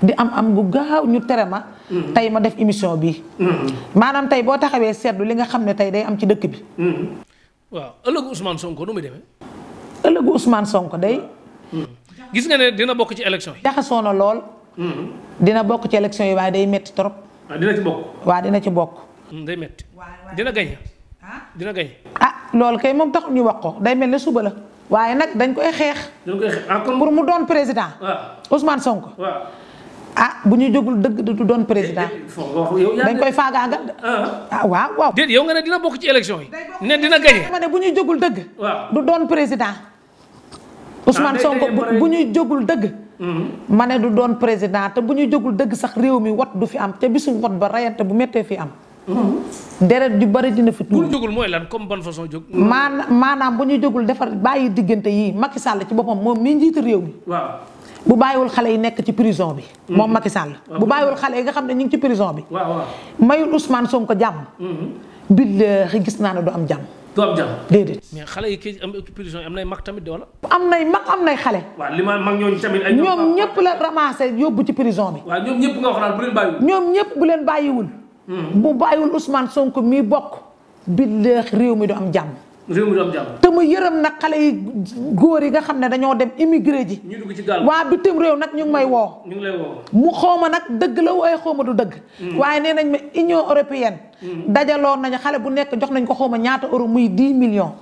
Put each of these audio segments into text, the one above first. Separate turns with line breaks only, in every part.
di am gu gaaw ñu tere ma. tey ma def émission bi maanaam tey boo taxawee seetlu li nga xam ne tey day am ci dëkk bi.
waaw ëllëgu Ousmane Sonko nu muy demee.
ëllëgu Ousmane Sonko day.
gis nga ne dina bokk ci élection yi.
jaxasoo na lool. dina bokk ci élection yi waaye day metti trop.
dina ci bokk.
waaw dina ci bokk.
day metti dina gañ. dina gañ.
loolu kay moom taxul ñu wax ko day mel ne suba la. waaye nag dañ koy xeex. pour mu doon président. Ousmane Sonko. bu ñu jógul dëgg du doon président. dañ koy faagaagal. waaw.
déet yow nga ne dina bokk ci élection yi. ne dina gañe.
ma ne bu ñu jógul dëgg. du doon président. Ousmane Sonko bu ñu jógul dëgg. ma ne du doon président te bu ñu jógul dëgg sax réew mi wat du fi am te bisu wat ba rayante bu méttee fi am. deret ju bari dina fi tuur.
bu ñu jógul mooy lan comme bonne façon jóg.
maanaam bu ñu jógul defar bàyyi diggante yii Macky Sall ci boppam moom mi njiitu réew mi.
waaw.
bu bàyyiwul xale yi nekk ci prison bi. moom Macky Sall. bu bàyyiwul xale yi nga xam ne ñu ngi ci prison bi. mayul Ousmane Sonko jàmm. billaahi gis naa ne du am jàmm.
du am jàmm
déedéet.
mais xale yi kii am ci prison am nay mag tamit de wala.
am nay mag am nay xale.
waaw li ma mag ñooñu tamit ay.
ñoom ñëpp la ramassé yóbbu ci prison bi.
waaw ñoom ñëpp nga wax naan bu leen bàyyiwul.
ñoom ñëpp bu leen bàyyiwul. bu bàyyiwul Ousmane Sonko mii bokk. billaahi réew mi du am jàmm.
réew mi du am jàmm.
te mu yërëm nag xale yi góor yi nga xam ne dañoo dem immigré ji.
ñu dugg ci gaal
waa bitim réew nag ñu ngi may woo.
ñu ngi lay woo.
mu xawma nag dëgg la waaye xawma du dëgg. waaye nee nañ ma Union européenne. dajaloo nañu xale bu nekk jox nañ ko xawma ñaata euro muy 10 millions.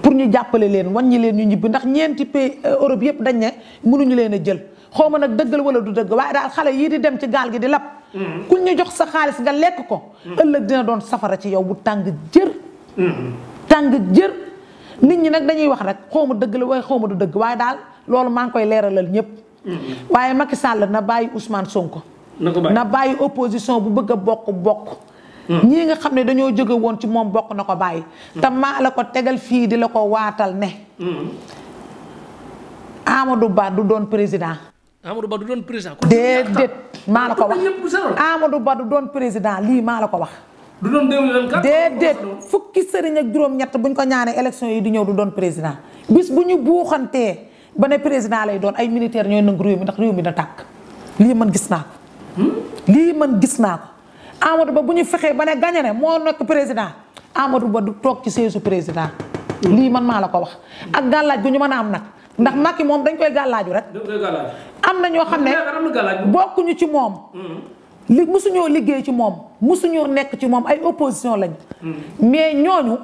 pour ñu jàppale leen wàññi leen ñu ñibbi ndax ñeenti pays Europe yëpp dañ ne mënuñu leen a jël xawma nag dëggal wala du dëgg waaye daal xale yii di dem ci gaal gi di lab. ku ñu jox sa xaalis nga lekk ko. ëllëg dina doon safara ci yow bu tàng jër. tàng jër. nit ñi nag dañuy wax rek xawma dëgg la waaye xawma du dëgg waaye daal loolu maa ngi koy leeralal ñëpp. waaye Macky Sall na bàyyi Ousmane Sonko. na bàyyi opposition bu bëgg a bokk. ñii nga xam ne dañoo jóge woon ci moom bokk na ko bàyyi. te maa la ko tegal fii di la ko waatal ne. Amadou Ba du doon président.
Amadou Ba du doon président.
déedéet maa la ko wax Amadou Ba du doon président lii maa la ko wax.
du doon 2024.
déedéet fukki sëriñ ak juróom-ñett buñ ko ñaanee élection yi di ñëw du doon président bis bu ñu buuxantee ba ne président lay doon ay militaire ñooy nangu réew mi ndax réew mi da tàkk lii man gis naa ko. lii man gis naa ko Amadou Ba bu ñu fexee ba ne gañe ne moo nekk président Amadou Ba du toog ci seesu président. lii man maa la ko wax ak gàllaaj gu ñu mën a am nag ndax Macky moom dañ koy gàllaaju rek. am na ñoo xam ne bokkuñu ci moom. musuñoo liggéey ci moom musuñoo nekk ci moom ay opposition lañ. mais ñooñu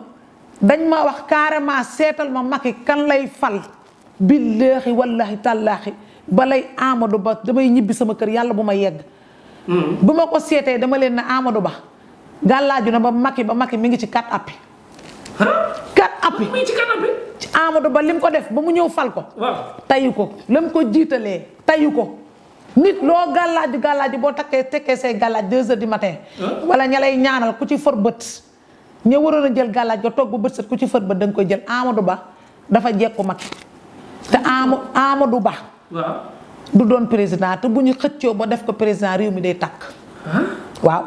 dañ ma wax carrément seetal ma Macky kan lay fal. billaahi wallaahi tallaahi balay Amadou Ba damay ñibbi sama kër yàlla bu ma yegg. bu ma ko seetee dama leen ne Amadou Ba gàllaaju na ba Macky mi ngi ci 4 appuis. 4 appuis mi ngi ci 4 appuis. ci Amadou Ba lim ko def ba mu ñëw fal ko. tayu ko lam ko jiitalee tayu ko. nit loo gàllaaju boo tekkee say gàllaaj 2 heures du matin. wala ña lay ñaanal ku ci for bët. ña waroon a jël gàllaaj nga toog ba bët set ku ci for bët da nga koy jël Amadou Ba dafa jekku Macky te Amadou Ba. du doon président te bu ñu xëccoo ba def ko président réew mi day tàkk. waaw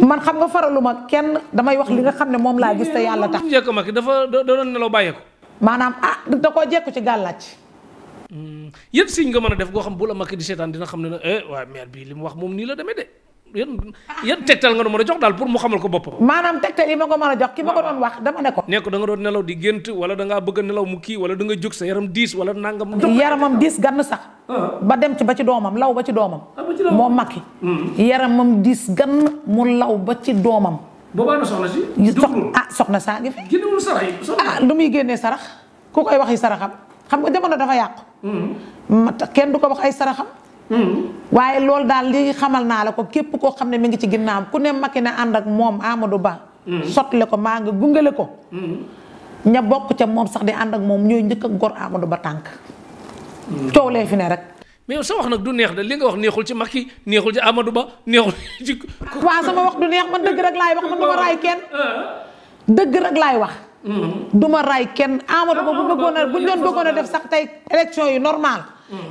man xam nga faraluma kenn damay wax li nga xam ne moom laa gis te yàlla tax.
jekku Macky dafa doon nelaw bàyyee ko.
maanaam da koo jekku ci gàllaaj.
yéen siñ nga mën a def goo xam bu la Macky di seetaan dina xam ne waaye maire bii li mu wax moom nii la demee de yan tegtal nga doon mën a jox daal pour mu xamal ko boppam.
maanaam tegtal yi ma ko mën a jox ki ma ko doon wax dama ne ko.
nekk da nga doon nelaw di gént wala da ngaa bëgg a nelaw mu kii wala da nga jóg sa yaram diis wala nangam.
yaramam diis gann sax. ba dem ci ba ci doomam law ba ci doomam. moom Macky. yaramam diis gann mu law ba ci doomam.
boobaa na soxna si.
soxna saa ngi fi.
génnewul sarax yi.
lu muy génnee sarax ku koy waxi saraxam xam nga jamono dafa yàqu. kenn du ko wax ay saraxam. waaye loolu daal li xamal naa la ko képp koo xam ne mi ngi ci ginnaawam ku ne Macky ne ànd ak moom Amadou Ba. sotle ko maa nga gungale ko. ña bokk ca moom sax di ànd ak moom ñooy njëkk a gor Amadou Ba tànk. coow lee fi ne rek.
mais yow sa wax nag du neex de li nga wax neexul ci Macky neexul ci Amadou Ba neexul ci.
waaw sama wax du neex man dëgg rek laay wax man duma raay kenn. dëgg rek laay wax. duma raay kenn Amadou Ba bu ñu doon bëggoon a def sax tey élection yu normal.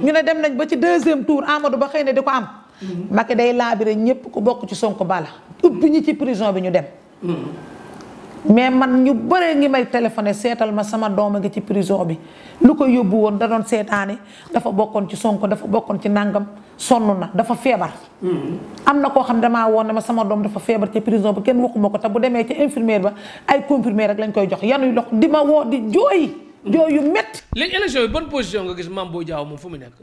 ñu ne dem nañ ba ci 2e tour Amadou Ba xëy na di ko am. Macky day laabire ñëpp ku bokk ci Sonko bala ubbi ñi ci prison bi ñu dem. mais man ñu bëree ngi may téléphoné seetal ma sama doom a ngi ci prison bi lu ko yóbbu woon da doon seetaani dafa bokkoon ci Sonko dafa bokkoon ci nangam sonn na dafa feebar. am na koo xam damaa woon ne ma sama doom dafa feebar ci prison ba kenn waxuma ko te bu demee ci infirmière ba ay comprimé rek lañ koy jox yanuy lox di ma woo di jooy yu métti.
léegi élection yi bonne position nga gis Mame Boye Diao moom fu mu nekk.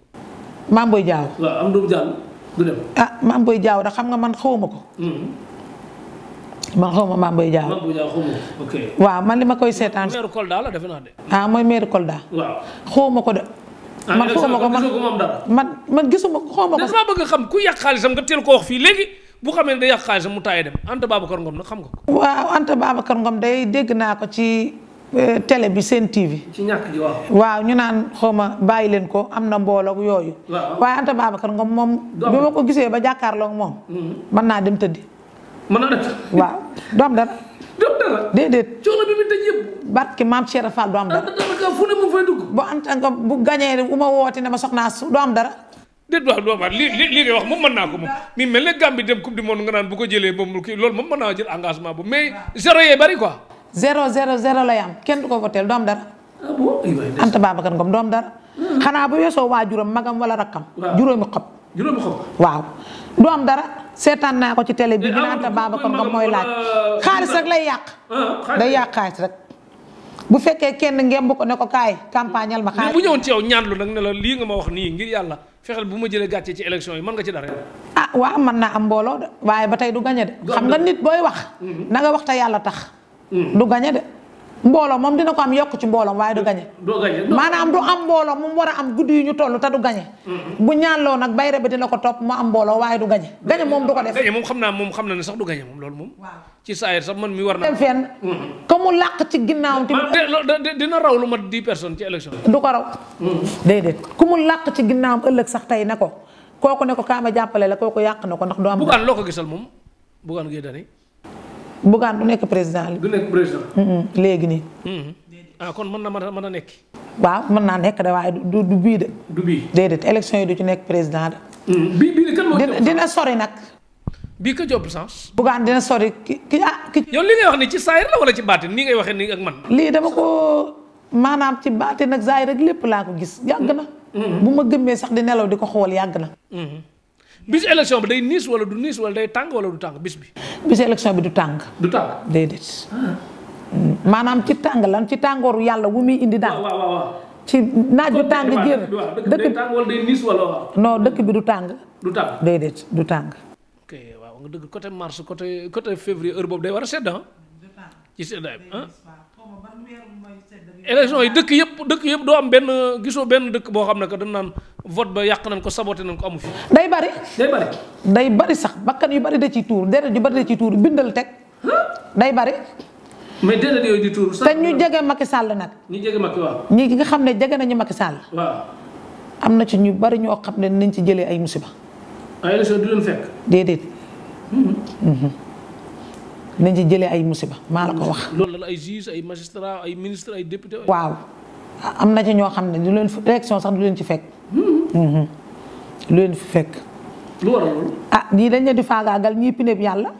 Mame Boye Diao.
waaw am du jàll du dem.
ah Mame Boye Diao da xam nga man xawma ko. man xawma Mame Boye Diao.
Mame Boye Diao xawma ko ok.
waaw man li ma koy seetaan.
maire Kolda la defe naa de.
ah mooy maire Kolda.
waaw
xawma ko de. man xawma ko man gisuma ko xawma ko.
dafa bëgg xam ku yàq xaalisam nga teel ko wax fii léegi bu xamee ne day yàq xaalisam mu taayee dem Anta Babacar Ngom nag xam nga ko.
waaw Anta Babacar Ngom day dégg naa ko ci télé bi Sen TV.
ci ñàkk ji waaw.
waaw ñu naan xawma bàyyi leen ko am na mbooloo yooyu. waaye Anta Babacar Ngom moom. bi ma ko gisee ba jàkkaarloog moom. mën naa dem tëddi.
mën na def.
waaw du am dara.
du am dara.
déedéet.
coono bi mu tëj yëpp.
barke maam Cheikh Fall du am dara.
fu ne mu fay dugg.
bu Anta Ngom bu gañee bu ma woote ne ma soxnaa su du am dara.
déet waaw doo baat lii ngay wax moom mën naa ko moom mi mel ne Gambie dem coupe du monde nga naan bu ko jëlee moom kii loolu moom mën naa jël engagement bu mais zéro yee bari quoi.
0-0-0 lay am kenn du ko voté du am dara.
ah bon
Anta Babacar Ngom du am dara. xanaa bu weesoo waajuram magam wala rakkam. juróomi xob. waaw du am dara seetaan naa ko ci télé bi. dina Anta Babacar Ngom mooy laaj. xaalis rek lay yàq. day yàq xaalis rek. bu fekkee kenn ngeen bu ko ne ko kaay campagnal ma xaalis.
bu ñëwoon ci yow ñaanlu nag ne la lii nga ma wax nii ngir yàlla fexeel bu ma jëlee gàcce ci élection yi mën nga ci dara.
ah waaw mën naa am mbooloo de waaye ba tey du gañe de. xam nga nit booy wax. na nga wax te yàlla tax. du gañe de mbooloo moom dina ko am yokk ci mbooloom waaye du gañe. maanaam du am mbooloo mu war a am guddi yu ñu toll te du gañe. bu ñaanloo nag bayre bi dina ko topp mu am mbooloo waaye du gañe. gañe moom du ko def.
gañe moom xam na ne sax du gañe moom loolu moom. ci saayir sax man mi war na.
dem fenn comme mu làq ci ginnaawam.
dina raw lu mat 10 personnes ci élection.
du ko raw. déedéet ku mu làq ci ginnaawam ëllëg sax tey ne ko kooku ne ko kaama jàppale la kooku yàq na ko ndax du am.
Bougane loo ko gisal moom Bougane Gueye Dany.
Bougane du nekk président li.
du nekk président.
léegi nii.
ah kon mën na nekk.
waaw mën naa nekk de waaye du bii de.
du bii
déedéet élection yi du ci nekk président de.
bii kan moo
dina sori nag.
bii ka job sens.
Bougane dina sori ki.
yow li ngay wax ni ci saayir la wala ci baatin nii ngay waxee nii ak man.
lii dama ko maanaam ci baatin ak saayir rek lépp laa ko gis yàgg na. bu ma gëmmee sax di nelaw di ko xool yàgg na.
bis élection bi day niis wala du niis wala day tàng wala du tàng bis bi.
bis élection bi du tàng.
du tàng
déedéet. maanaam ci tàng lan ci tàngooru yàlla wu muy indi daal.
waaw.
ci naaj bu tàng jër.
dëkk bi tàng wala day niis wala.
non dëkk bi du tàng.
du tàng
déedéet du tàng.
ok waaw nga dëgg côté mars côté février heure boobu day war a sedd ah. ci seddaay bi élection yi dëkk yëpp doo am gisoo benn dëkk boo xam ne que dañ naan vote ba yàq nañ ko saboté nañ ko amu fi.
day bari sax bakkan yu bari da ciy tuur deret yu bari da ciy tuur bindal teg. day bari.
mais deret yooyu di tuur.
te ñu jege Macky Sall nag.
ñi jege Macky waaw.
ñi nga xam ne jege nañu Macky Sall.
waaw.
am na ci ñu bari ñoo xam ne nañ ci jëlee ay musiba.
ay élection du leen fekk.
déedéet. nañ ci jëlee ay musiba maa la ko wax.
loolu la ay juge ay magistrat ay ministre ay député.
waaw am na ci ñoo xam ne du leen élection sax du leen ci fekk. lu leen fi fekk.
lu waral loolu.
ah ñii dañ leen di faagaagal ñii pineeb yàlla.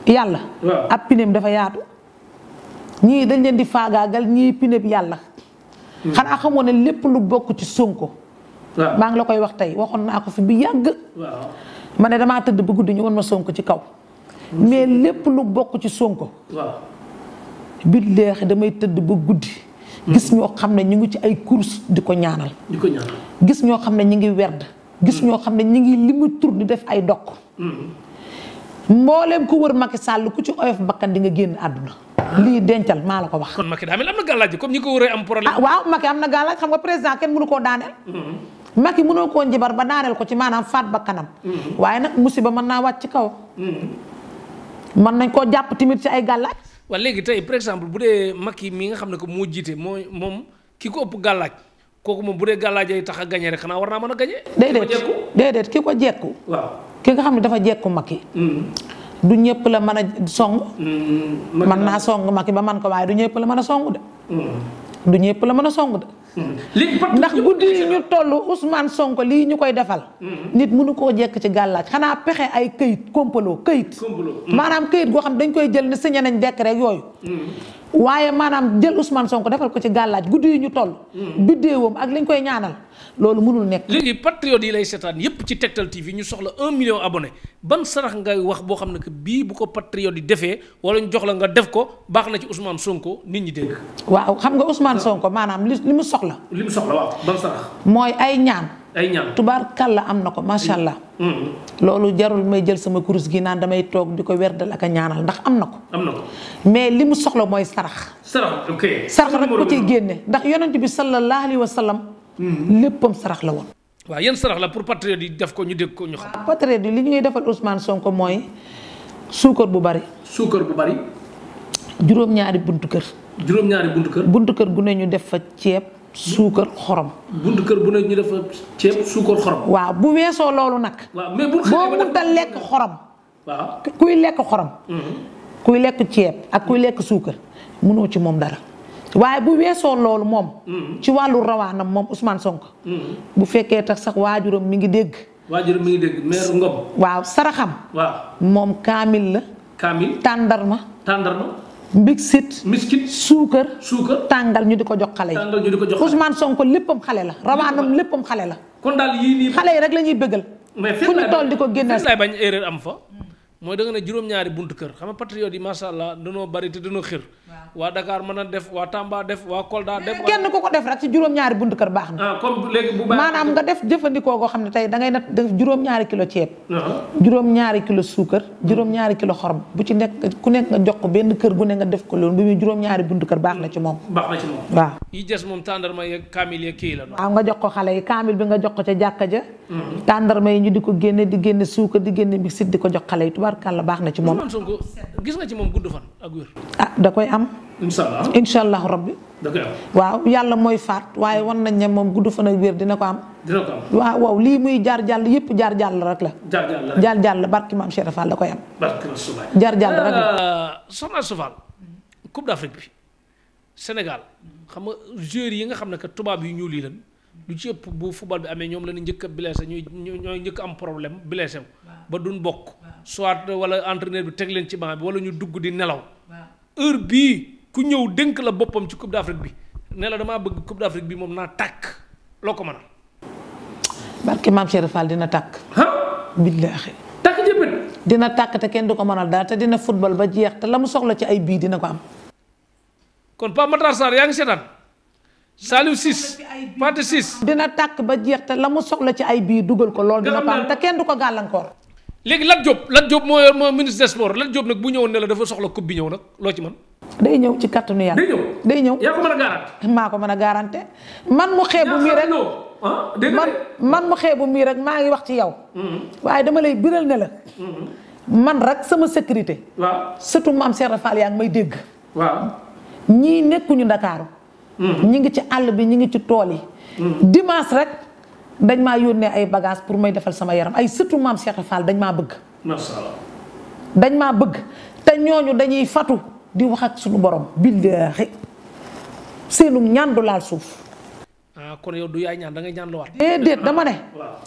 yàlla.
waaw
ab pineem dafa yaatu. ñii dañ leen di faagaagal ñii pineeb yàlla. xanaa xamoon ne lépp lu bokk ci Sonko.
waaw
maa ngi la koy wax tey waxoon naa ko fi bi yàgg.
waaw
ma ne damaa tëdd ba guddi ñu won ma Sonko ci kaw. mais lépp lu bokk ci Sonko.
waaw.
billaahi damay tëdd ba guddi. gis ñoo xam ne ñu ngi ci ay course di ko ñaanal. gis ñoo xam ne ñu ngi werd. gis ñoo xam ne ñu ngi limu tur di def ay dokk. mbooleem ku wër Macky Sall ku ci oyof bakkan di nga génn àdduna. lii dencal maa la ko wax.
kon Macky daa mel am na gàllaaj comme ñi ko wëree am problème.
ah waaw Macky am na gàllaaj xam nga président kenn mënu koo daaneel. Macky mënoo koo njibar ba daaneel ko ci maanaam faat bakkanam. waaye nag musiba mën naa wàcc ci kaw. mën nañ koo jàpp timit ci ay gàllaaj.
waaw léegi tey par exemple bu dee Macky mi nga xam ne que moo jiite moom ki ko ëpp gàllaaj kooku moom bu dee gàllaaj ay tax a gañe rek xanaa war naa mën a gañe. déedéet ki ko jekku. waaw ki nga xam ne dafa jekku Macky. du ñëpp la mën a song. mën naa song Macky ba man ko waaye du ñëpp la mën a song de. du ñëpp la mën a song de.
ndax guddi yi ñu toll Ousmane Sonko lii ñu koy defal. nit mënu koo jekk ci gàllaaj xanaa pexe ay këyit complot këyit. maanaam këyit goo xam dañ koy jël ne signé nañ décret yooyu. waaye maanaam jël Ousmane Sonko defal ko ci gàllaaj guddi yi ñu toll. biddéewam ak liñ koy ñaanal loolu mënul nekk.
léegi patriote yi lay seetaan yépp ci Tektal TV ñu soxla 1 million abonné ban sarax ngay wax boo xam ne que bii bu ko patriote yi defee wala ñu jox la nga def ko baax na ci Ousmane Sonko nit ñi dégg.
waaw xam nga Ousmane Sonko maanaam li mu soxla.
li mu soxla waaw ban sarax.
mooy ay ñaan.
ay ñaan
tubaar kàlla am na ko macha allah. loolu jarul may jël sama kurus gi naan damay toog di ko werdal ak a ñaanal ndax am na ko.
am na ko
mais li mu soxla mooy sarax.
sarax ok.
sarax rek ko ciy génne ndax yonent bi sallallahu alayhi wa sallam. léppam sarax la woon.
waaw yan sarax la pour patriote yi def ko ñu dégg ko ñu xam.
patriote yi li ñuy defal Ousmane Sonko mooy suukar bu bari.
suukar bu bari.
juróom-ñaari buntu kër.
juróom-ñaari buntu kër.
buntu kër gu ne ñu def fa ceeb. suukar xorom.
buntu kër bu ne ñu def ceeb suukar xorom.
waaw bu weesoo loolu nag.
waaw mais boo
mënta lekk xorom.
waaw
kuy lekk xorom. kuy lekk ceeb ak kuy lekk suukar mënoo ci moom dara. waaye bu weesoo loolu moom. ci wàllu rawaanam moom Ousmane Sonko. bu fekkee tax sax waajuram mi ngi dégg.
waajuram mi ngi dégg maire Ngom.
waaw saraxam.
waaw
moom kaamil la.
kaamil
tàndarma.
miskit
suukar. tàngal ñu di ko jox xale yi.
tàngal ñu di ko jox
Ousmane Sonko léppam xale la rawaanam léppam xale la.
kon daal yii nii.
xale yi rek la ñuy bëggal.
mais
fu ñu toll di ko génneel.
laay bañ erreur am fa. mooy da nga ne juróom-ñaari buntu kër xam nga patriote yi macha allah danoo bari te danoo xir. waa Dakar mën a def waa Tamba def waa Kolda def.
kenn ku ko def rek ci juróom-ñaari buntu kër baax na.
comme léegi bu baax
maanaam nga def jëfandikoo koo xam ne tey dangay nat def juróom-ñaari kilo ceeb. juróom-ñaari kilo suukar. juróom-ñaari kilo xorom bu ci nekk ku nekk nga jox ko benn kër gu ne nga def ko loolu bi muy juróom-ñaari buntu kër baax na ci moom.
baax na ci moom
waaw.
yi des moom tàndarma yeeg kaamil yeeg kii la.
waaw nga jox ko xale yi kaamil bi nga jox ko ca jàkka ja. tàndarma yi ñu di ko génne di génne suukar di génne mixit di ko jox xale yi tubaarkàlla baax na ci moom.
Ousmane Sonko gis nga ci moom gudd fan ak wér.
da koy am. incha allah rabbi.
da koy am
waaw yàlla mooy faat waaye wan nañ ne moom gudd fan ak wér dina ko am.
dina ko am
waaw lii muy jaar jàll yëpp jaar jàll rek la.
jaar jàll
barki maam Cheikh Fall da koy am.
barki Rasoul.
jaar jàll rek la.
soxna Sofal Coupe d'Afrique bi Sénégal xam nga joueurs yi nga xam ne que tubaab yu ñuul yi lan lu ci ëpp bu football bi amee ñoom la ñu njëkk a blessé ñooy njëkk am problème blessé wu ba duñ bokk. soit wala entraîneur bi teg leen ci banc bi wala ñu dugg di nelaw. heure bii ku ñëw dénk la boppam ci Coupe d'Afrique bi ne la damaa bëgg Coupe d'Afrique bi moom naa tàkk loo ko mënal.
barke maam Cheikh Fall dina tàkk. billaahi.
tàkk jëppët.
dina tàkk te kenn du ko mënal daal te dina football ba jeex te la mu soxla ci ay bii dina ko am.
kon Pape Matar Sarr yaa ngi seetaan Saliou Ciss Pathé Ciss.
dina tàkk ba jeex te la mu soxla ci ay bii dugal ko loolu dina ko am te kenn du ko gàllankoor.
léegi Lat Diop moo yor moo ministre des sports Lat Diop nag bu ñëwoon ne la dafa soxla coupe bi ñëw nag loo ci man
day ñëw ci kattanu yàlla. day ñëw
yaa ko mën a garanti.
maa ko mën a garanti man mu xeebu mii rek man mu xeebu mii rek maa ngi wax ci yow. waaye dama lay biral ne la. man rek sama sécurité.
waaw
surtout maam Cheikh Fall yaa ngi may dégg.
waaw
ñii nekkuñu Ndakaaru. ñi ngi ci àll bi ñi ngi ci tool yi. dimanche rek. dañ maa yónnee ay bagages pour may defal sama yaram ay surtout maam Cheikh Fall dañ maa bëgg.
macha allah.
dañ maa bëgg te ñooñu dañuy fatu di wax ak suñu borom. billaahi seenum ñaan du laal suuf.
kon yow du yaay ñaan da ngay ñaan lu war.
déedéet dama ne.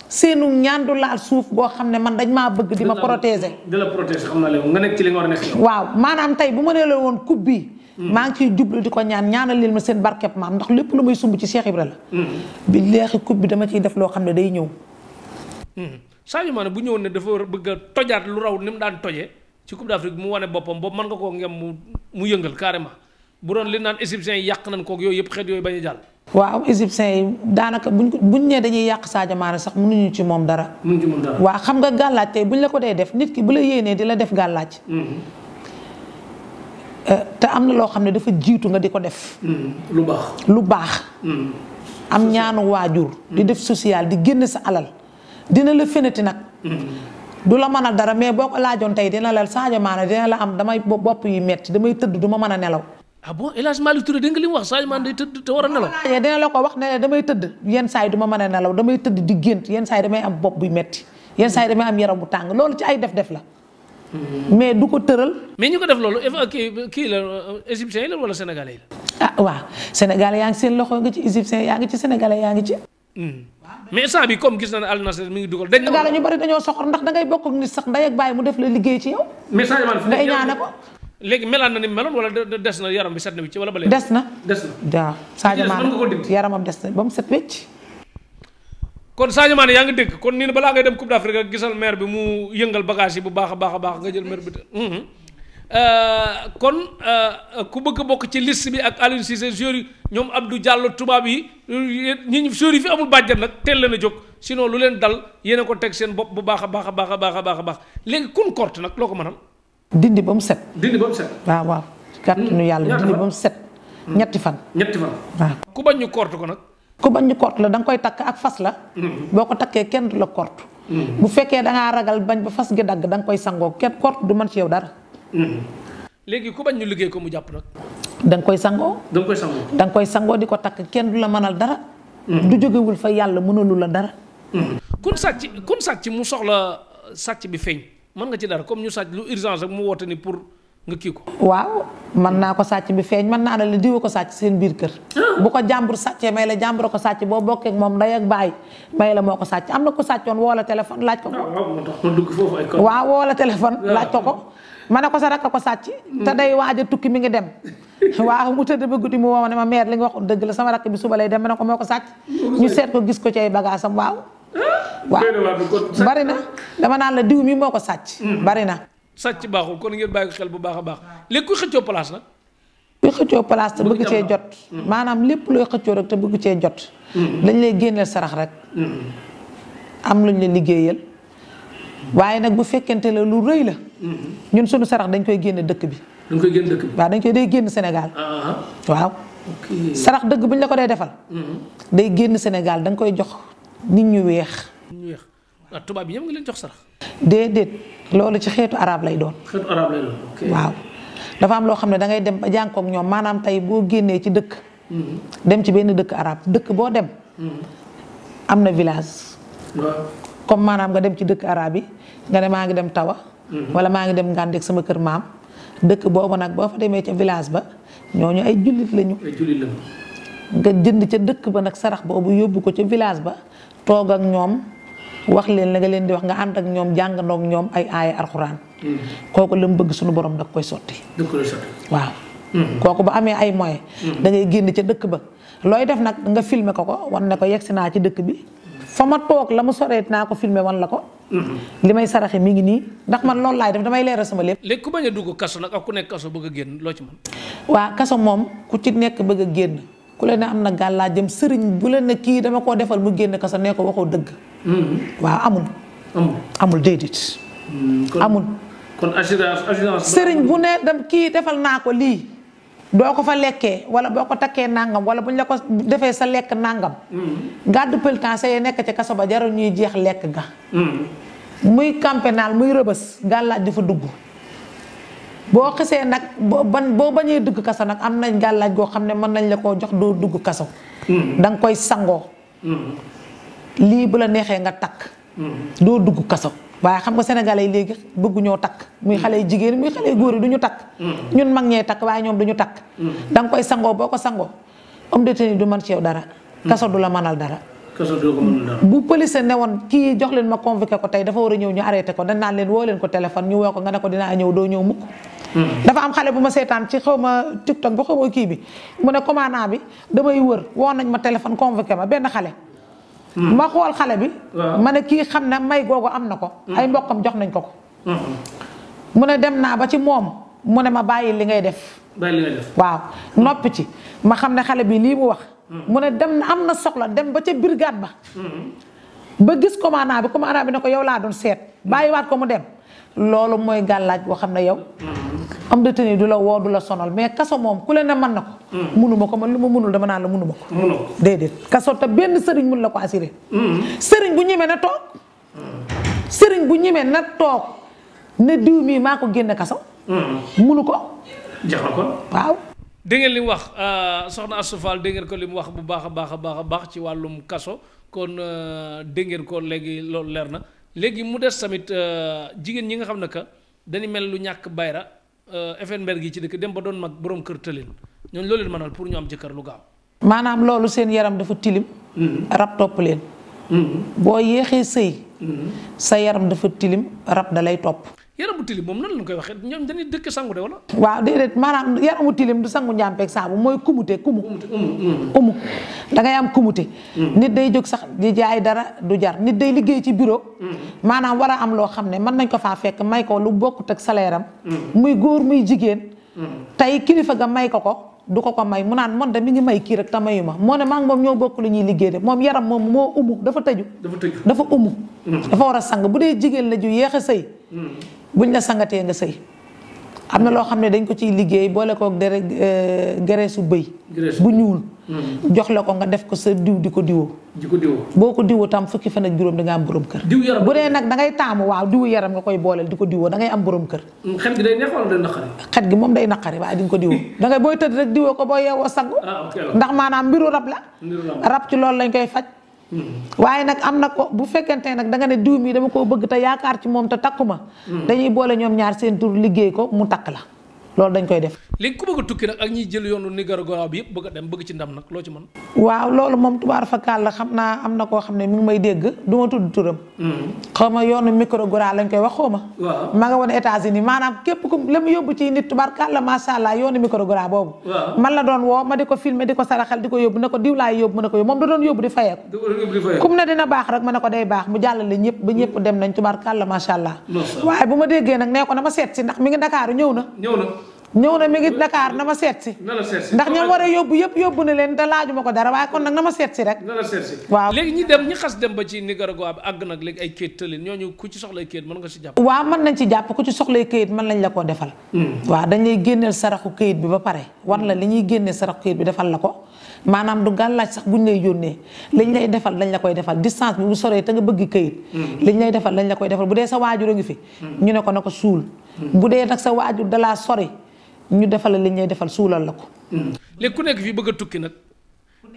seenum ñaan du laal suuf boo xam ne man dañ maa bëgg di ma protéger.
di la protéger xam naa leen nga nekk ci li nga war a nekk.
waaw maanaam tey bu ma nee la woon coupe bi. maa ngi ciy jublu di ko ñaanal leen ma seen barkeb maam ndax lépp lu may sumb ci Cheikh Ibra la. billaahi coupe bi dama ciy def loo xam ne day ñëw.
Sadio Mané bu ñëwoon ne dafa bëgg a tojaat lu raw ni mu daan tojee ci Coupe d'Afrique mu wane boppam boobu mën nga koo ngem mu yëngal carrément bu doon li naan égyptiens yi yàq nañ kook yooyu yëpp xeet yooyu bañ a jàll.
waaw égyptiens yi daanaka buñ nee dañuy yàq Sadio Mané sax mënuñu ci moom dara.
mënuñu ci moom dara.
waaw xam nga gàllaaj tey buñ la ko dee def nit ki bu la yéenee di la def gàllaaj. te am na loo xam ne dafa jiitu nga di ko def. lu baax. am ñaanu waajur. di def social di génn sa alal dina la feneti nag. du la mën a dara mais boo ko laajoon tey dina la Sadio Mané dina la am damay bopp yu metti damay tëdd du ma mën a nelaw.
ah bon El Hadj Malick Touré dégg nga li mu wax Sadio Mané day tëdd te war a nelaw.
dina la ko wax ne damay tëdd yenn saa yi du ma mën a nelaw damay tëdd di gént yenn saa yi damay am bopp buy metti yenn saa yi damay am yaram bu tàng loolu ci ay def-def la. mais du ko tëral.
mais ñu ko def loolu kii la égyptien yi la wala sénégalais yi la.
ah waaw Sénégalais yaa ngi seen loxo nga ci égyptien yaa ngi ci sénégalais yaa ngi ci.
mais instant bi comme gis na ne Al Nassr mi ngi dugal. dañ
Sénégalais ñu bari dañoo soxor ndax dangay bokk ak nit sax ndey ak bàyyi mu def la liggéey ci yow.
mais Sadio Mané
ngay ñaane ko.
léegi melaan na ni meloon wala des na yaram bi set na bi ci wala ba léegi.
des na waaw Sadio Mané
ko
yaramam des na ba mu set wecc.
kon Sadio Mané yaa ngi dégg kon nii balaa ngay dem Coupe d'Afrique gisal maire bi mu yëngal bagage yi bu baax a baax nga jël maire bi kon ku bëgg a bokk ci liste bi ak Aliou Cissé joueurs yi ñoom Abdou Diallo tubaab yi ñi joueurs yi fi amul bàjjan nag teel leen a jóg sinon lu leen dal yéen a ko teg seen bopp bu baax a baax léegi kun korte nag loo ko mënal.
dindi ba mu set.
waaw.
kàttanu yàlla dindi ba mu set. ñetti fan. waaw.
ku bañ ñu korte ko nag.
ku bañ ñu korte la da nga koy takk ak fas la. boo ko takkee kenn du la korte. bu fekkee da ngaa ragal bañ ba fas gi dagg da nga koy sangoo kenn korte du mën ci yow dara.
léegi ku bañ ñu liggéey ko mu jàpp nag.
da nga koy sangoo. da nga koy sangoo di ko takk kenn du la mënal dara. du jógewul fa yàlla mënalu la dara.
kun sàcc mu soxla sàcc bi feeñ mën nga ci dara comme ñu sàcc lu urgence rek mu woote ni pour nga kii ko.
waaw mën naa ko sàcc bi feeñ mën naa la diwa ko sàcc seen biir kër. bu ko jàmbur sàccee may la jàmbur ko sàcc boo bokkee ak moom ndey ak baay may la moo ko sàcc am na ko sàccoon woo la téléphone laaj ko ko. waaw woo la téléphone laaj ko ko. ma ne ko sa rakk ko sàcc. te day waaj a tukki mi ngi dem. waaw mu tëdd ba guddi mu woo ne ma mère li nga wax dëgg la sama rakk bi suba lay dem ma ne ko moo ko sàcc. ñu seet ko gis ko ci ay bagages am waaw. bari na dama naan la diw mi moo ko sàcc. bari na.
sàcc baaxul kon ngeen bàyyi ko xel bu baax a baax léegi kuy xëccoo place nag.
kuy xëccoo place te bëgg cee jot. maanaam lépp looy xëccoo rek te bëgg cee jot. dañ lay génneel sarax rek. am luñ la liggéeyal. waaye nag bu fekkente la lu rëy la. ñun suñu sarax dañ koy génne dëkk bi. waaw dañ koy day génn Sénégal. waaw. sarax dëgg bu ñu la ko dee defal. day génn Sénégal da nga koy jox nit ñu weex.
waaw tubaab yi ñoom nga leen jox sarax.
déedéet loolu ci xeetu arab lay doon. waaw dafa am loo xam ne da ngay dem ba jànkook ñoom maanaam tey boo génnee ci dëkk. dem ci benn dëkk arab dëkk boo dem. am na village. comme maanaam nga dem ci dëkk arab yi nga ne maa ngi dem Tawa. wala maa ngi dem Ngàndeek sama kër maam. dëkk boobu nag boo fa demee ca village ba ñooñu ay jullit lañu. nga jënd ca dëkk ba nag sarax boobu yóbbu ko ca village ba toog ak ñoom wax leen la nga leen di wax nga ànd ak ñoom jàngandoo ak ñoom ay aaya alxuraan. kooku la mu bëgg suñu borom da koy sotti. waaw. kooku ba amee ay moyens. da ngay génn ca dëkk ba looy def nag nga filmer ko wan ne ko yegsi naa ci dëkk bi. fa ma toog la mu soreet naa ko filmé wan la ko. li may saraxe mi ngi nii ndax man loolu laay def damay leeral sama lépp.
léegi ku bañ a dugg kaso nag ak ku nekk kaso bëgg a génn loo ci mën.
waa kaso moom ku ci nekk bëgg a génn ku la ne am na gàllaa jëm sëriñ bu la ne kii dama koo defal mu génn kaso nee ko waxoo dëgg. waaw amul déedéet. amul.
kon assurance.
sëriñ bu ne dem kii defal naa ko lii. doo ko fa lekkee wala boo ko takkee nangam wala bu ñu la ko defee sa lekk nangam. gàddu pëltan sa yee nekk ci kaso ba jarul ñuy jeex lekk ga. muy camp pénal muy rëbës gàllaaj dafa dugg. boo xisee nag boo bañee dugg kaso nag am nañ gàllaaj goo xam ne mën nañ la koo jox doo dugg kaso. da nga koy sangoo. lii bu la neexee nga takk. doo dugg kaso. waaye xam nga sénégalais yi léegi bëgguñoo takk muy xale yu jigéen muy xale yu góor yi du ñu takk. ñun mag ñee takk waaye ñoom du ñu takk. da nga koy sangoo boo ko sangoo homme de tenue du mën ci yow dara. kaso du la mënal dara. bu police ne woon kii jox leen ma convoqué ko tey dafa war a ñëw ñu arrêté ko dañ naan leen woo leen ko téléphone ñu woo ko nga ne ko dinaa ñëw doo ñëw mukk. dafa am xale bu ma seetaan ci xaw ma TikTok ba xaw ma kii bi mu ne commandant bi damay wër woo nañ ma téléphone convoqué ma benn xale. ma xool xale bi. ma ne kii xam ne may googu am na ko. ay mbokkam jox nañ ko ko. mu ne dem naa ba ci moom mu ne ma bàyyi li ngay def. waaw noppi ci ma xam ne xale bi lii mu wax. mu ne dem na am na soxla dem ba ca brigade ba. ba gis commandant bi ne ko yow laa doon seet bàyyiwaat ko mu dem. loolu mooy gàllaaj boo xam ne yow. homme de tenue du la woo du la sonal mais kaso moom ku leen ne mën na ko. munuma ko man lu ma munul dama naan la munuma ko. déedéet kaso te benn sëriñ mun la ko assuré. sëriñ bu ñemee na toog. sëriñ bu ñemee na toog ne diw mii maa ko génne kaso. munu ko.
jax na ko
waaw.
dégg ngeen li mu wax soxna Astou Fall dégg ngeen ko li mu wax bu baax a baax ci wàllum kaso kon dégg ngeen ko léegi loolu leer na léegi mu des tamit jigéen ñi nga xam ne que dañu mel lu ñàkk bayra Effenberg gi ci dëkk dem ba doon mag borom kër tëleen ñooñu loolu leen mënal pour ñu am jëkkër lu gaaw.
maanaam loolu seen yaram dafa tilim. rab topp leen. boo yéexee sëy. sa yaram dafa tilim rab da lay topp.
yaram bu tilim moom nan lañ koy waxee ñoom dañuy dëkk sangu de wala.
waaw déedéet maanaam yaramu tilim du sangu njàmpeeg saabu mooy kumute umu da ngay am kumute. nit day jóg sax di jaay dara du jar nit day liggéey ci bureau. maanaam war a am loo xam ne mën nañ ko faa fekk may ko lu bokkut ak salaire am. muy góor muy jigéen. tey kilifa ga may ko du ko may mu naan man de mi ngi may kii rek te mayu ma moo ne maa ngi moom ñoo bokk lu ñuy liggéey de moom yaram moom moo umu dafa tëju. dafa umu. dafa war a sang bu dee jigéen la ju yéex a sëy. buñ la sangatee nga sëy am na loo xam ne dañ ko ciy liggéey boole ko gereesu bëy bu ñuul jox la ko nga def ko sa diw di ko diwoo boo ko diwoo tam fukki fan ak juróom di nga am borom kër bu dee nag da ngay taamu waaw diwu yaram nga koy booleel di ko diwoo da ngay am borom kër
xet gi day neex wala day naqari
xet gi moom day naqari waaye di nga ko diwoo da ngay booy tëdd rek diwoo ko boo yeewoo sangu ndax maanaam mbiru rab la rab ci loolu lañ koy faj waaye nag am na ko bu fekkente nag da nga ne diw mi dama koo bëgg te yaakaar ci moom te takkuma dañuy boole ñoom ñaar seen tur liggéey ko mu takk la loolu dañ koy def.
léegi ku bëgg a tukki nag ak ñiy jël yoonu Nicaragua bi yëpp bëgg a dem bëgg ci ndam nag loo ci mën.
waaw loolu moom tubaar fakkaal la xam naa am na koo xam ne mi ngi may dégg du ma tudd turam. xaw ma yoonu Nicaragua lañ koy wax xaw ma. waaw ma nga woon États-Unis maanaam képp ku la mu yóbbu ci nit tubaar kàlla macha allah yoonu Nicaragua boobu. man la doon woo ma di ko filmer di ko saraxal di ko yóbbu ne ko diw laay yóbbu ma ne ko yóbbu moom da doon yóbbu di fayeeku. kum ne dina baax rek ma ne ko day baax mu jàllale ñëpp ba ñëpp dem nañ tubaar kàlla macha allah. waaye bu ma déggee nag nee ko na ma seet si ndax mi ngi Dakar ñëw na mi ngi Dakar na ma seet si ndax ñoom war a yóbbu yëpp yóbbu na leen te laajuma ko dara waaye kon nag na ma seet si rek waaw
léegi ñi xas dem ba ci Nicaragua bi àgg nag léegi ay kayit tëlin ñooñu ku ci soxlay kayit mën nga si jàpp
waaw mën nañ ci jàpp ku ci soxlay kayit mën lañ la koo defal waaw dañ lay génneel saraxu kayit bi ba pare wan la li ñuy génneel saraxu kayit bi defal la ko maanaam du gàllaaj sax buñ lay yónnee liñ lay defal dañ la koy defal distance bi bu soree te nga bëgg kayit liñ lay defal dañ la koy defal bu dee sa waajur a ngi fi ñu ne ko na ko suul bu dee nag sa waajur dalaa sori ñu defal la li ñuy defal suulal la ko.
léegi ku nekk fii bëgg a tukki nag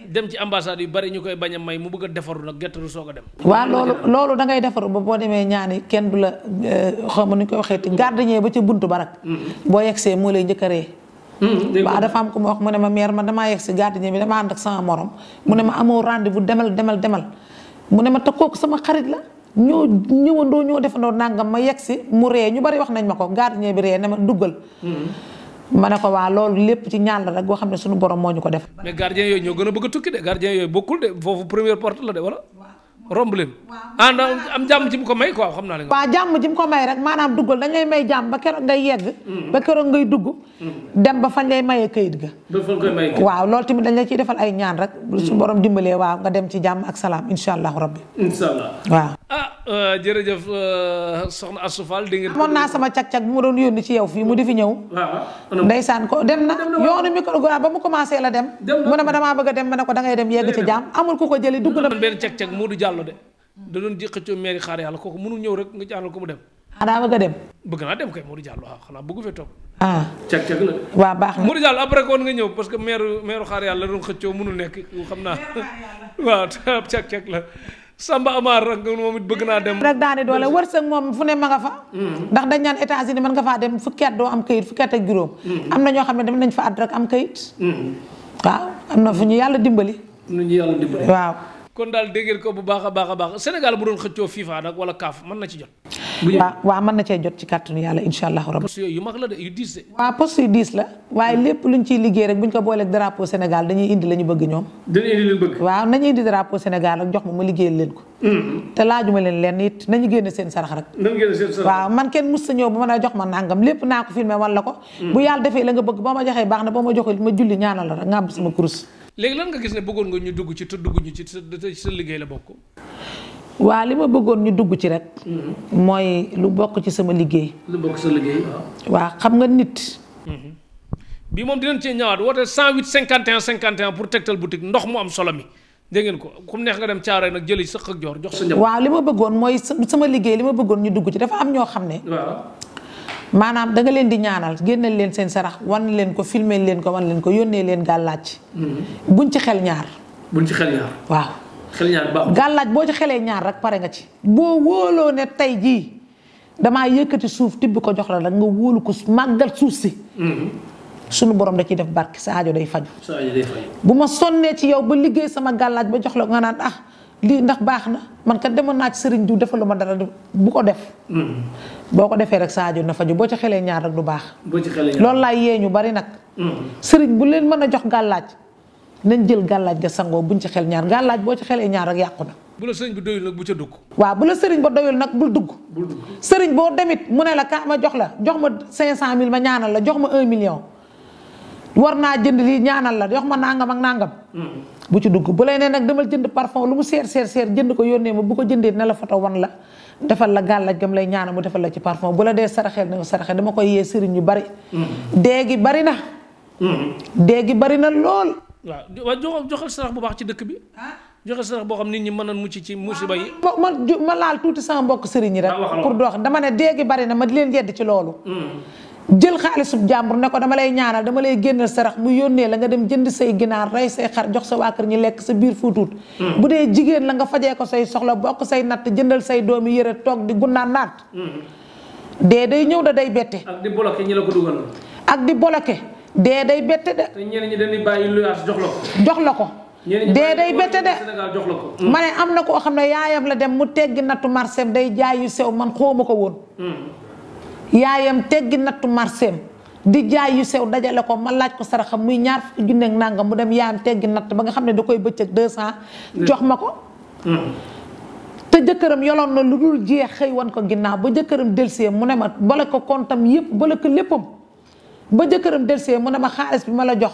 dem ci ambassade yu bari ñu koy bañ a may mu bëgg a defaru nag gettaru soog a dem. waaw
loolu da ngay defaru ba boo demee ñaani kenn du la xam ni ñu koy waxee gardien ba ca buntu ba rek. boo yegsee moo lay njëkk a ree. waaw dafa am ku ma wax mu ne ma mère man damaa yegsi gardien bi dama ànd ak sama morom mu ne ma amoo rendez-vous demal mu ne ma te kooku sama xarit la. ñoo ñëwandoo ñoo defandoo nangam ma yegsi mu ree ñu bari wax nañ ma ko gardien bi ree ne ma duggal. ma ne ko waa loolu lépp ci ñaan la rek boo xam ne suñu borom moo ñu ko def.
mais gardien yooyu ñoo gën a bëgg a tukki de gardien yooyu bokkul de foofu première porte la de wala. romb leen. am jàmm ji mu ko may quoi xam naa ne.
waaw jàmm ji mu ko may rek maanaam duggal dañ lay may jàmm ba keroog ngay yegg. ba keroog ngay dugg. dem ba fañ lay mayee kayit ga. waaw loolu tamit dañ la ciy defal ay ñaan rek. suñu borom dimbalee waaw nga dem ci jàmm ak salaam incha allahu rabbi.
incha allah
waaw.
jërëjëf soxna Astou Fall di ngeen.
amoon naa sama cag-cag bu ma doon yónni ci yow fii mu di fi ñëw. ndeysaan ko dem na yoonu Nicaragua ba mu commencé la dem. mu ne ma damaa bëgg a dem ma ne ko da ngay dem yegg ci jàmm amul ku ko jëli dugg na.
benn cag-cag Modou Diallo de da doon ji xëccoo mairie xaar yàlla kooku mënul ñëw rek nga jàllal ko mu dem.
daa bëgg a dem.
bëgg naa dem kay Modou Diallo waaw xanaa bëggu fee toog. cag-cag la.
waaw baax na
Modou Diallo après koon nga ñëw parce que maire xaar yàlla la doon xëccoo mënul nekk xam naa waaw cag-cag la Samba Amar rek moom it bëgg naa dem.
rek daane doole wërsëg moom fu ne ma nga fa. ndax dañ naan États-Unis mën nga faa dem fukki at doo am kayit fukki at ak juróom. am na ñoo xam ne dem nañ fa at rek am kayit. waaw am na fu ñu yàlla dimbali. waaw.
kon daal dégg ko bu baax a baax Sénégal bu doon xëccoo FIFA nag wala CAF mën na ci jot.
waaw mën na cee jot ci kàttanu yàlla incha allahu rabbi.
poste yooyu yu mag la de yu diis de.
waaw poste yu diis la waaye lépp luñ ciy liggéey rek buñ ko booleeg drapeau Sénégal dañuy indi la ñu bëgg ñoom.
dañuy indi leen bëgg.
waaw nañu indi drapeau Sénégal rek jox ma liggéeyal leen ko. te laajuma leen it nañu génne seen sarax rek. waaw man kenn mus sa ñëw ba mën a jox ma nangam lépp naa ko filmé wala ko. bu yàlla defee la nga bëgg boo ma joxee baax na boo ma joxee ma julli ñaanal la rek ngàbb sama kurus.
léegi lan nga gis ne bëggoon nga ñu dugg ci te dugg ñu ci sa liggéey la bokk.
waa li ma bëggoon ñu dugg ci rek. mooy lu bokk ci sama liggéey.
lu bokk sa liggéey
waaw xam nga nit.
bii moom dinañ cee ñëwaat woote 108 51 51 pour Tektal boutique ndox mu am solo mi dégg ngeen ko comme neex nga dem Caaroy nag jëli sëq ak joor jox sa njaboot.
waaw li ma bëggoon mooy sama liggéey li ma bëggoon ñu dugg ci dafa am ñoo xam ne. maanaam da nga leen di ñaanal génneel leen seen sarax wan leen ko filmer leen ko wan leen ko yónnee leen gàllaaj. buñ ci xel ñaar. waaw.
xel ñaar baax
gàllaaj boo ci xelee ñaar rek pare nga ci. boo wóoloo ne tey jii damaa yëkkati suuf tibb ko jox la rek nga wóolu ko màggal suuf si. sunu borom da ciy def barke sa aajo day faju bu ma sonnee ci yow ba liggéey sama gàllaaj ba jox la nga naan lii ndax baax na man kat demoon naa ci sëriñ diw defalu ma dara bu ko def. boo ko defee rek sa aajo na faju boo ci xelee ñaar rek du baax. loolu laay yee ñu bari nag. sëriñ bu leen mën a jox gàllaaj nañ jël gàllaaj ga sangoo buñ ci xel ñaar gàllaaj boo ci xelee ñaar rek yàqu na.
bu la sëriñ bi doyul nag bu ca dugg.
waaw bu la sëriñ ba doyul nag bul dugg. sëriñ boo demit mu ne la ka ma jox ma 500.000 ma ñaanal la jox ma 1 million. war naa jënd lii ñaanal la jox ma nangam ak nangam. bu ci dugg bu lay nee nag demal jënd parfum lu mu seer jënd ko yónnee ma bu ko jëndee ne la photo wan la defal la gàllaaj gam lay ñaanal mu defal la ci parfum bu la dee saraxeel na saraxeel dama koy yee sëriñ yu bari. déegi bari na. déegi bari na lool.
waaw joxal sarax bu baax ci dëkk bi. joxe sarax boo xam nit ñi mën a mucc ci musiba yi.
ma laal tuuti sama mbokk sëriñ yi rek. pour dox dama ne déegi bari na ma di leen yedd ci loolu. jël xaalisub jàmbur ne ko dama lay ñaanal dama lay génnal sarax mu yónnee la nga dem jënd say ginaar rey say xar jox sa waa kër ñi lekk sa biir fuutuut. bu dee jigéen la nga fajee ko say soxla bokk say natt jëndal say doomi yëre toog di gunnaan naat. dee day ñëw da day bette.
ak di bloqué ñi la ko dugal.
ak di bloqué dee day bette de.
te ñeneen ñi dañuy bàyyi luyaas jox la ko.
jox la ko. dee day bette de. ma ne am na koo xam ne yaayam la dem mu teggi nattu marseem day jaay yu sew man xooma ko woon. yaayam teggi nattu marseem di jaay yu sew dajale ko ma laaj ko saraxam muy 20 junne ak nangam mu dem yaayam teggi natt ba nga xam ne da koy bëccëg 200 jox ma ko. te jëkkëram yoloon na lu dul jeex xëy wan ko ginnaaw ba jëkkëram delsee mu ne ma bala ko kontam yëpp bala ko léppam ba jëkkëram delsee mu ne ma xaalis bi ma la jox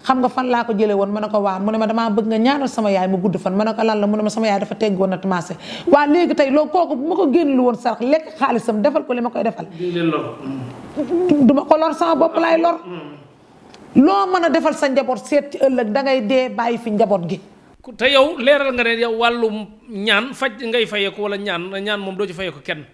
xam nga fan laa ko jëlee woon ma ne ko waa mu ne ma damaa bëgg nga ñaanal sama yaay mu gudd fan ma ne ko lan la mu ne ma sama yaay dafa tegg woon na commencé waa léegi tey loolu kooku bu ma ko génn lu woon sarax lekk xaalisam defal ko li ma koy defal duma ko lor sama bopp laay lor loo mën a defal sa njaboot seet ci ëllëg dangay dee bàyyi fi njaboot gi.
te yow leeral nga ne yow wàllum ñaan faj ngay fayeeku wala ñaan moom doo ci fayeeku kenn.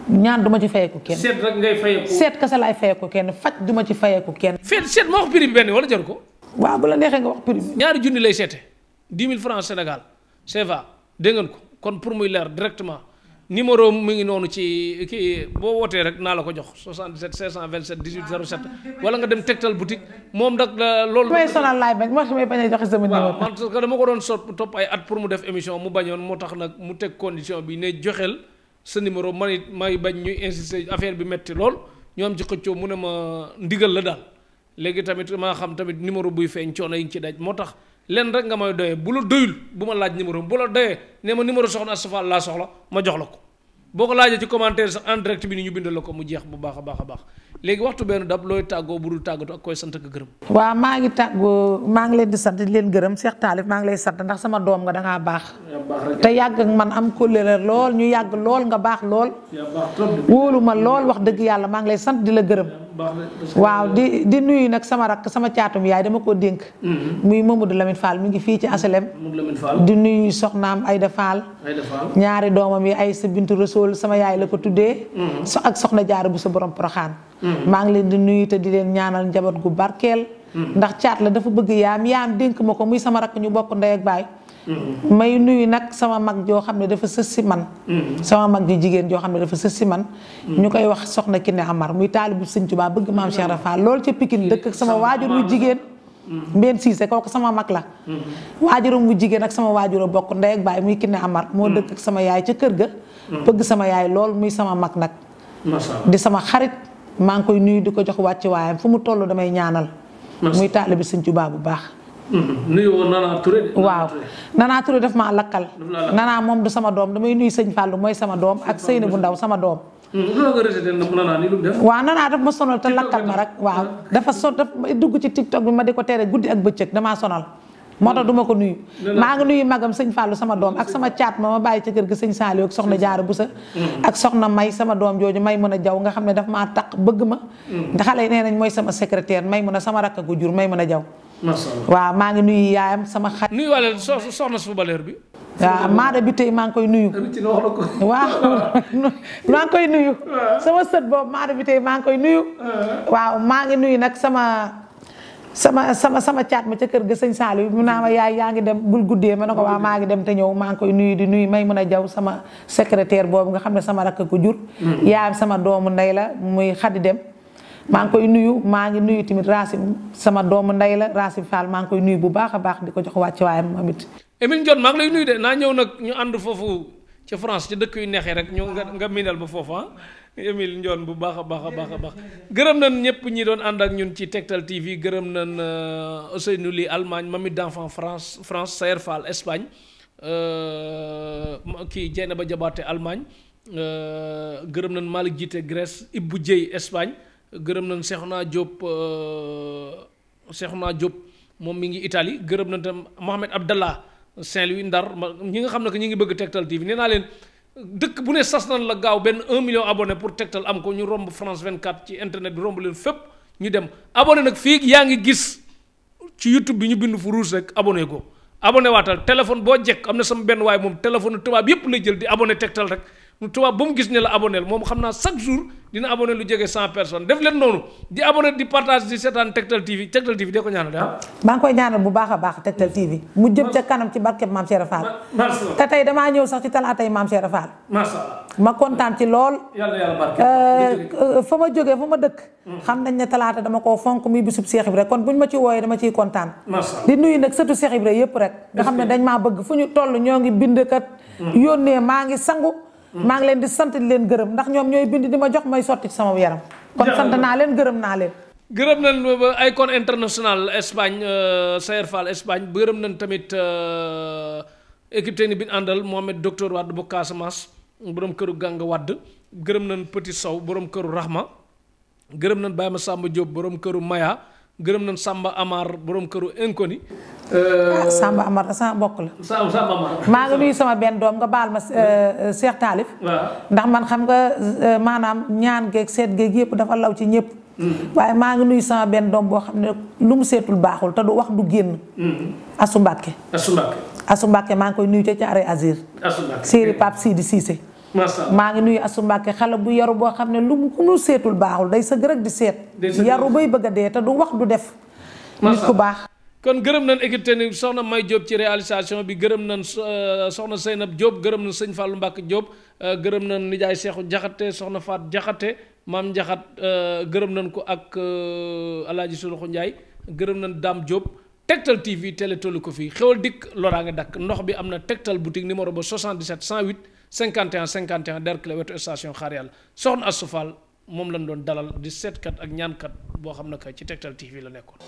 ñaan duma ci fayeeku kenn.
seet rek ngay fayeeku.
seet kese laay fayeku kenn faj duma ci fayeku kenn.
seet ma wax prix bi benn wala jar ko.
waaw bu la neexee nga wax prix bi.
ñaari junni lay seete 10 000 francs Sénégal CFA dégg ngeen ko kon pour muy leer directement numéro mu ngi noonu ci kii boo wootee rek naa la ko jox 77 527 18 07 wala nga dem Tektal boutique moom nag loolu.
may sonal laay bañ moo tax may bañ a joxe sama numéro.
waaw man dama ko doon topp ay at pour mu def émission mu bañoon moo tax nag mu teg condition bi ne joxeel sa numéro man it may bañ ñuy insister affaire bi metti lool ñu am ci xëccoo mu ne ma ndigal la daal. léegi tamit maa xam tamit numéro buy feeñ coono yi ngi ci daj moo tax leen rek nga may doyee bu la doyul bu ma laaj numéro bu la doyee ne ma numéro soxna Astou Fall laa soxla ma jox la ko boo ko laajee ci commentaire sax en direct bi ni ñu bindal la ko mu jeex bu baax a baax a baax léegi waxtu benn dab looy tàggoo bu dul tàggatu ak koy sant ak gërëm.
waaw maa ngi tàggoo maa ngi leen di sant di leen gërëm Cheikh Talif maa ngi lay sant ndax sama doom nga dangaa baax. te yàgg ak man am kóllëre lool ñu yàgg lool nga baax lool. wóolu ma lool wax dëgg yàlla maa ngi lay sant di la gërëm. waaw di nuyu nag sama rakk sama caatum yaay dama ko dénk. muy Mamadou Lamine Fall mi ngi fii ci HLM. di nuyu soxnaam Aïda Fall. ñaari doomam yi ay sa bintu Rasool sama yaay la ko tuddee. ak soxna Jaara bu sa borom Poroxaan. maa ngi leen di nuyu te di leen ñaanal njaboot gu barkeel. ndax caat la dafa bëgg yaam dénk ma ko muy sama rakk ñu bokk ndey ak baay. may nuyu nag sama mag joo xam ne dafa sës si man. sama mag ju jigéen joo xam ne dafa sës si man. ñu koy wax soxna Kiné Amar muy taalibu Sëñ Tuubaa bëgg maam Cheikh Rafa lool ca Pikine dëkk ak sama waajur wu jigéen. Mbeen Siise kooku sama mag la. waajuram wu jigéen ak sama waajur a bokk ndey ak baay muy Kiné Amar moo dëkk ak sama yaay ca kër ga. bëgg sama yaay lool muy sama mag nag. di sama xarit maa ngi koy nuyu di ko jox wàcc waayam fu mu toll damay ñaanal. muy taalibu Sëñ Tuubaa bu baax.
nuyu woon Nana Touré.
waaw Nana Touré daf maa lakkal. Nana moom du sama doom damay nuyu sëñ Fallou mooy sama doom ak Seyna bu ndaw sama doom. waaw Nana daf ma sonal te lakkal ma rek waaw dafa dugg ci TikTok bi ma di ko tere guddi ak bëccëg damaa sonal. moo tax duma ko nuyu. maa ngi nuyu magam sëñ Fallou sama doom ak sama caat ma bàyyi ci kër ga sëñ Saliou ak soxna Jaara Busa ak soxna May sama doom jooju may mën a jaw nga xam ne daf maa taq bëgg ma. ndax xale yi nee nañ mooy sama secrétaire may mën a sama rakk gu jur may mën a jaw. waaw maa ngi nuyu yaayam sama xarit.
nuyu wàlle soxna su baleer bi.
waaw maada bi tey maa ngi koy nuyu. waaw maa ngi koy nuyu. sama sët boobu maada bi tey maa ngi koy nuyu. waaw maa ngi nuyu nag sama caat ma ca kër ga sëñ Saliou mu naa ma yaay yaa ngi dem bul guddee ma ne ko waaw maa ngi dem te ñëw maa ngi koy nuyu di nuyu may mën a jaw sama secrétaire boobu nga xam ne sama rakk ko jur. yaayam sama doomu ndey la muy Xadi Dem maa ngi koy nuyu maa ngi nuyu tamit Racine sama doomu ndey la Racine Fall maa ngi koy nuyu bu baax a baax di ko jox wàcc waayam moom it.
Émile Ndione maa ngi lay nuyu de naa ñëw nag ñu ànd foofu ca France ci dëkk yu neexee rek ñu nga miinal ba foofu ah Émile Ndione bu baax a baax. gërëm nañ ñëpp ñi doon ànd ak ñun ci Tektal TV gërëm nañ Ousseynou Ly Allemagne Mami d'enfant France Sayer Fall Espagne kii Dieynaba Diabaté Allemagne gërëm nañ Malick Djité Grèce Ibou Dieye Espagne gërëm nañ Cheikhouna Diop moom mi ngi Italie gërëm nañ tam Mohamed Abdallah Saint-Louis Ndar ñi nga xam ne que ñi ngi bëgg Tektal TV nee naa leen dëkk bu ne sas nan la gaaw benn 1 million abonné pour Tektal am ko ñu romb France 24 ci internet bi romb leen fépp ñu dem abonné nag fii yaa ngi gis ci YouTube bi ñu bind fu rouge rek abonné ko abonné waatal téléphone boo jekk am na sama benn waay moom téléphone tubaab yépp lay jël di abonné Tektal rek tubaab ba mu gis ne la abonné moom xam naa chaque jour dina abonné lu jege 100 personnes def leen noonu di abonné di partage di seetaan Tektal TV de ko ñaanal
maa ngi koy ñaanal bu baax a baax Tektal TV mu jëm ca kanam ci barkeb Maam Cheikh Fall te tey damaa ñëw sax ci talaatay Maam Cheikh Fall ma kontaan ci lool fa ma jógee fa ma dëkk xam nañ ne talaata dama koo fonk muy bisub Cheikh Ibra kon buñ ma ci wooyee dama ciy kontaan di nuyu nag sëtu Cheikh Ibra yépp rek nga xam ne dañ maa bëgg fu ñu toll ñoo ngi bind kat yónnee maa ngi sangu maa ngi leen di sant di leen gërëm ndax ñoom ñooy bind di ma jox may sotti ci sama yaram kon sant naa leen gërëm naa leen
gërëm nañ Icon International Espagne Sayer Fall Espagne gërëm nañ tamit équipe technique bi ñu àndal Mohamed docteur Wade bu Casamance borom këru Ganga Wade gërëm nañ Petit Sow borom këru Rahma gërëm nañ Baye Massamba Diop borom këru Maya gërëm nañ Samba Amar borom këru Inconi
Samba Amar da sama bokk la
Samba Amar
maa ngi nuyu sama benn doom nga baal ma Cheikh Talif ndax man xam nga maanaam ñaan geeg seet geeg yëpp dafa law ci ñëpp waaye maa ngi nuyu sama benn doom boo xam ne lu mu seetul baaxul te du wax du génn Asu Mbàkke maa ngi koy nuyu ca Thiaroye Azur séeri Pape Sidi Cissé maa ngi nuyu Asu Mbàkke xale bu yaru boo xam ne lu mu seetul baaxul day sëgg rek di seet yaru bay bëgg a dee te du wax du def nit ku baax
kon gërëm nañ équipe technique soxna May Diop ci réalisation bi gërëm nañ soxna Seynab Diop gërëm nañ sëñ Fallou Mbacke Diop gërëm nañ nijaay Seexu Jaxate soxna Faat Jaxate maam Jaxat gërëm nañ ko ak Alaaji Suluxu Njaay gërëm nañ Dame Diop Tektal TV télé tollu ko fii xewal dikk loraa nga dakk ndox bi am na Tektal boutique numéro ba 77 108 51 51 Derklé wetu station Xaar Yàlla soxna Astou Fall moom lañ doon dalal di seetkat ak ñaankat boo xam ne que ci Tektal TV la nekkoon